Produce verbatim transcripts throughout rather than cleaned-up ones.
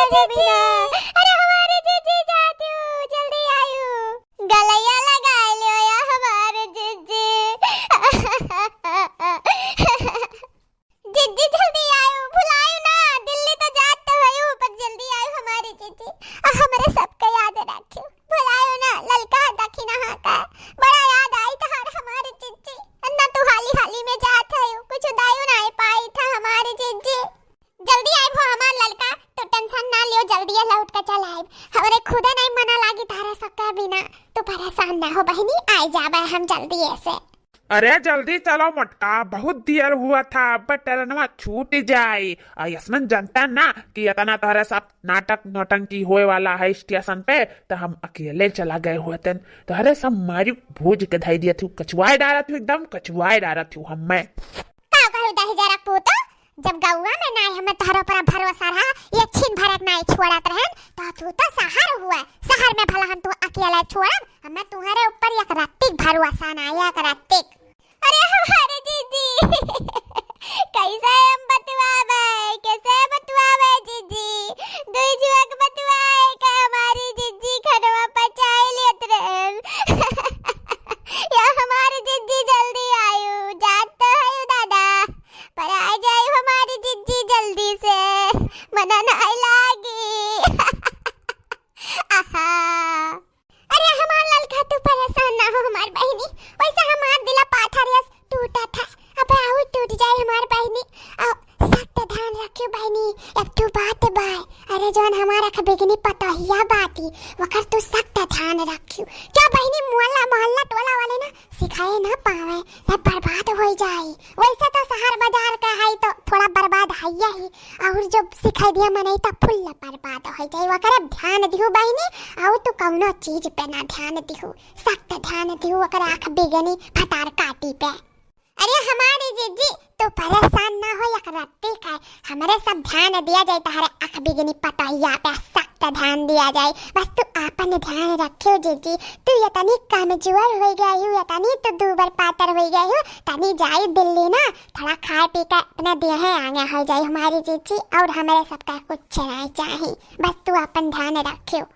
अरे बिना, अरे हमारे जीजी जात हो, जल्दी आयो। गलैया लगा लियो या हमारे जीजी। जीजी जल्दी आयो, भुलायो ना, दिल्ली तो जात तो हयो, पर जल्दी आयो हमारे जीजी। आ हमरे सबके याद रखियो, भुलायो ना, ललका दखिना हाथ है, बड़ा याद आई तहार हमारे जीजी। ना तू हाली हाली में जात हयो, कुछ उदायो ना पाई था हमारे जीजी। जल्दी आइबो हमार ललका, तू tension ना लियो, जल्दी लौट के चल आइब। हमरे खुदे नहीं मना लागी तारे सबके बिना। तू परेशान ना हो बहिनी, आइ जाबे हम जल्दी ऐसे। अरे जल्दी चलो मोटका, बहुत देर हुआ था, अब ट्रेनवा छूट जाई। आ यसमन जनता ना कि इतना तोहरे सब नाटक नौटंकी होए वाला है स्टेशन पे, तो हम अकेले चला गए हुए थे। तोहरे सब मारी भूज के धई दिया थी, कचुआए डारा थी, एकदम कचुआए डारा थी हमें। का कहू दही जरा पूतो, जब गौवा में नाई हमें तोहरो पर भरोसा रहा, ये छीन भरक नाई छोड़त रहन, तो तू तो शहर हुआ, शहर में भला हम तू अकेला छोड़ब, हमें तुम्हारे ऊपर एक रत्तिक भरोसा ना, एक रत्तिक। अरे हमारे जीजी, कैसे हम बतुआवे, कैसे बतुआवे जीजी, दुई जुअक बतुआए का हमारी जीजी खनवा पचाई लेत रहन। या हमारी जीजी जल्दी आयु, जात तो है दादा। पर आ जाई हमारी जिज्जी जल्दी से, मना नाई लागी। आहा। अरे हमार ललका, तू परेशान ना हो हमार बहिनी, वैसे हमार दिला पाथर यस टूटा था, अब आऊ टूट जाए हमार बहिनी। आ, सख्त ध्यान रखियो बहिनी, एक ठो बात बाय, अरे जौन हमार अख बिगनी पतोहिया बाटी, वकर तू सख्त ध्यान रखियो। क्या बहिनी, मोहल्ला मोहल्ला टोला वाले ना सिखाए ना पावे, तब बर्बाद हो जाए। वैसे तो शहर बाजार का है तो थोड़ा बर्बाद है ही, और जो सिखाई दिया मनई तो फुल बर्बाद हो जाए। वकरे ध्यान दिहु बहिनी, और तू कौनो चीज पे ना ध्यान दिहु, सख्त ध्यान दिहु, वकर आँख बिगनी फटार काटी पे। अरे हमारी जीजी, तू परेशान ना हो, एक रत्ती का हमरे सब ध्यान दिया जाए, तहरे आँख बिगनी पतोहिया पे सख्त ध्यान दिया जाए। बस तू आपन ध्यान रखियो जीजी, तू इतनी कमजोर हो गई हो, इतनी तू दूबर पातर हो गई हो, तनी जाई दिल्ली ना, थोड़ा खाए पी के अपने देहे आगे हो जाए हमारी जीजी, और हमरे सबका कुछ नहीं चाहिए, बस तू आपन ध्यान रखियो।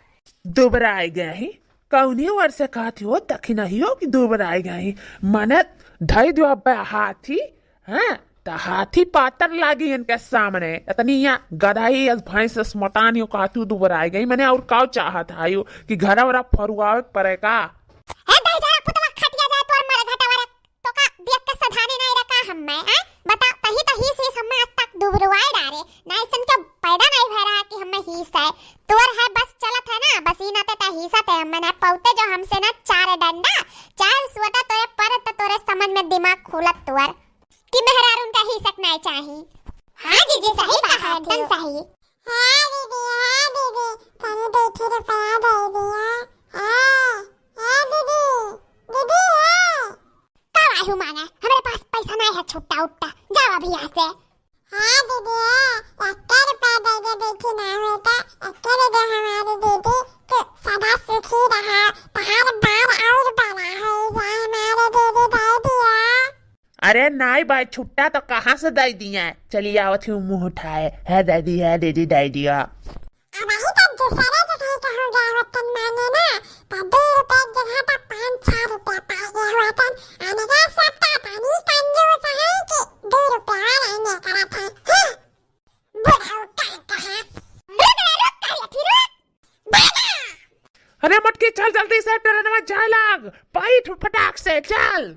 दुबराए गए ही, कौनी ओर से कहत हो, दखिनहियो कि दुबराए गए ही, मने धई दियो अब्बे हाथी, हैं? त हाथी पातर लागी इनके सामने। इतनी या गदही अस भैंस अस मोटान यो कहत हो दुबराए गई, मने और काउ चाहत है यो कि घरा वरा फरुआवे के पड़े का? ए दही जरा पुतवा खटिया जाए तोर मरे घटा वरा, तो का देख के सधाने नहीं रखा हम मैं, हैं? बता, तही तो हीस हीस हमें आज तक दुबरुआए डारे, ना ऐसन के पैदा नहीं भय रहा कि हमें हीस है। तोर है बस चलत है ना, बस ई नाते ते हीसत है हमें ना पौते जो हमसे ना चार डंडा, चार सोटा तोरे पर त तोरे समझ में दिमाग खुलत तोर। कि मेहरारून का हीसक नहीं चाही। हाँ जीजी, सही कहा, एकदम सही। हाँ दीदी, हाँ दीदी, तनी बैठी रुपया दे दिया। हाँ, हाँ दीदी, दीदी, हाँ। का वाहू मांगे? हमरे पास पैसा नहीं है छुट्टा उट्टा। जाओ अभी यहाँ से। हाँ दीदी, एक रुपया दे दे, बैठी ना हुए तो एक दे दे हमारी दीदी, तू सदा सुखी रहा, तहार बाल और बड़ा हो जाए हमारे दीदी, दे दिया। अरे नाई भाई, छुट्टा तो कहाँ से दे दिया? चलिए आवत हूँ मुँह उठाए। है दे दी, है दे दी, दे दिया। अब वही तो दूसरे जगह कहूँ गए वतन माने ना, तो दो रुपए की जगह पर पाँच छह रुपया पाए गए वतन। अनगा सब तो पानी कंजूस है कि दो रुपया लेने करत है। हाँ। बुढ़ऊ का कहा। रुक रे, रुक, कह लेती, रुक। भागा। अरे मटकी, चल जल्दी से, ट्रेनवा जाए लाग, बैठ फटाक से, चल।